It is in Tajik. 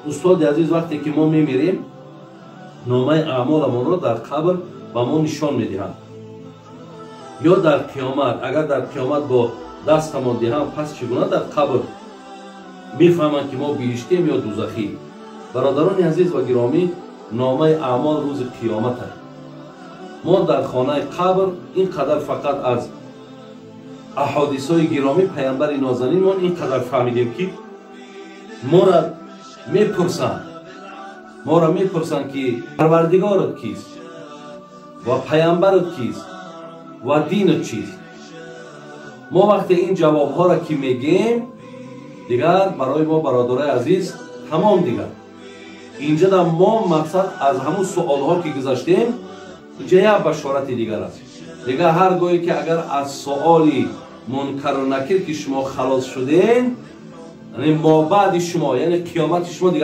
Устоди азиз, вақте ки мо мемирем, номаи аъмоламонро дар қабр ба мо нишон медиҳанд ё дар қиёмат? Агар дар қиёмат бо дастамон диҳанд, пас чӣ гуна дар қабр мефаҳманд, ки мо биҳиштем ё дузахӣ? Бародарони азиз ва гиромӣ, номаи аъмол рӯзи қиёмат аст. Мо дар хонаи қабр ин қадар фақат аз аҳодисҳои гиромӣ паямбари нозанинмон ин қадар фаҳмидем, ки моро мепурсанд, моро мепурсанд, ки парвардигорат кист ва паямбарат кист ва динат чист. Мо вақте ин ҷавобҳоро ки мегӯем, дигар барои мо, бародарои азиз, тамом. Дигар инҷа дар мо мақсад аз ҳамун суолҳо ки гузаштем, инҷа як башорати дигар аст. Дигар ҳар гоҳе ки агар аз суоли мункару накир ки шумо халос шудем, яъне мобаъди шумо, яъне қиёмати шумо дигар.